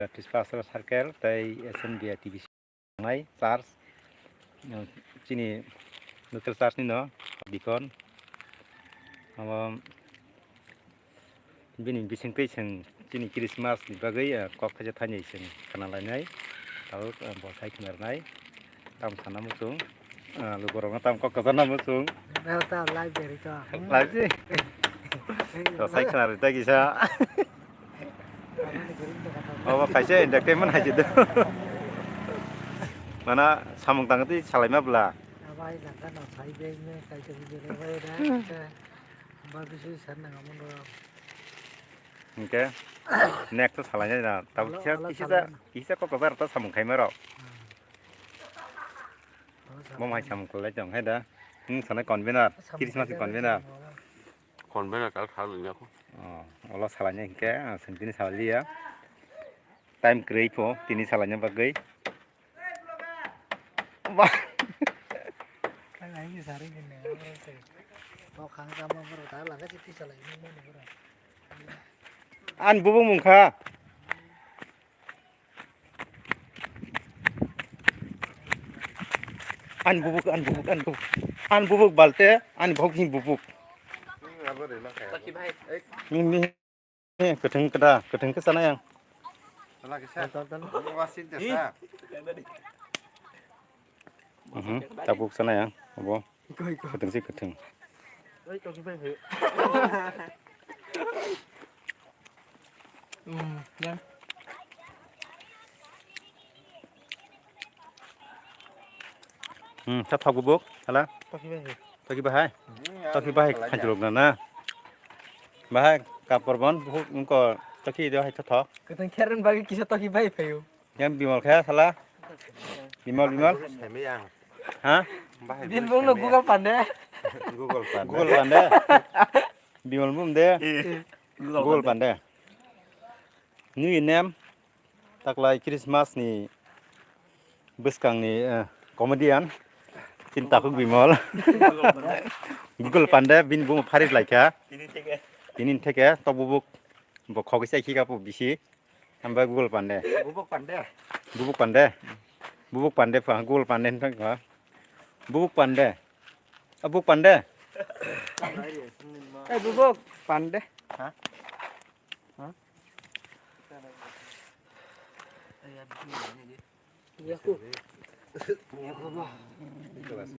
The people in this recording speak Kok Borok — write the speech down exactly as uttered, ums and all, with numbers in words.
Baptist Pastoral Circle tei S N B I T B C nai church, chini local church ni no deacon. Abo bini bisingtwi chwng chini Christmas ni bagwi, ah, kok khaisa thaini chwng khna lainai. Tabuk, ah, bo sai khna rwnai. Tam sana muchung, ah, lukurokno tam kok kwchana muchung. Nang ta live berwi to. Live se. To sai khna rwi ta kisa. Obo kaisa entertainment hai se do. Mana samung tang twi salaima bwla. Abai langka no sai beng ne kaisa video le bai da. Ba bisi san nang amon ro. Hingke next to salaina na. Tab kisa kisa kisa kok bar ta samung khaima rok. Mo mai samung khlai tong hai da. Nung sana convener, Christmas convener. Convener tal khal nung ya ko. Oh, olo salaina hingke, ah, sentini salai ya. Time kwrwi pho, tini salaina bagwi. Ba. Kang ai ni sari ni ne. To khang kama bro ta laga chiti salai ni mo ni bro. An bubung mungkha. An bubuk, an bubuk, an bubuk. An bubuk balte, an bubuk hin bubuk. Ni, ni, ni, kwthwng kwda, kwthwng khe sana yang. Mhm, tabuk sana yang, abo. Kwthwng se kwthwng. Hmm, sa thok bubuk, hala? Toki bahai. Toki bahai khanjulok na na. Bahai kapor bon, buhuk nungko toki do hai thok. Kwthwng khereng bagwi kisa toki bahai phaio. Yang Bimal khe sala. Bimal, Bimal. Saimai ang. Ha? Bahai Bimal no Google Pande. Google Pande. Google Pande. Bimal bum de. Google Pande. New name. Taklai Christmas ni bwskang ni, eh, comedian. Tin takhuk Bimal. Google Pande bini bum pharis laikha. Tini theke. Tini theke tok bubuk bo khogwi sai khika po bisi. Hambai Google Pande. Bubuk Pande. Bubuk Pande. Bubuk Pande pha Google Pande hin thang kha. Bubuk Pande. A Bubuk Pande. Eh, Bubuk Pande. Ha? Ha? Yaku. Yaku.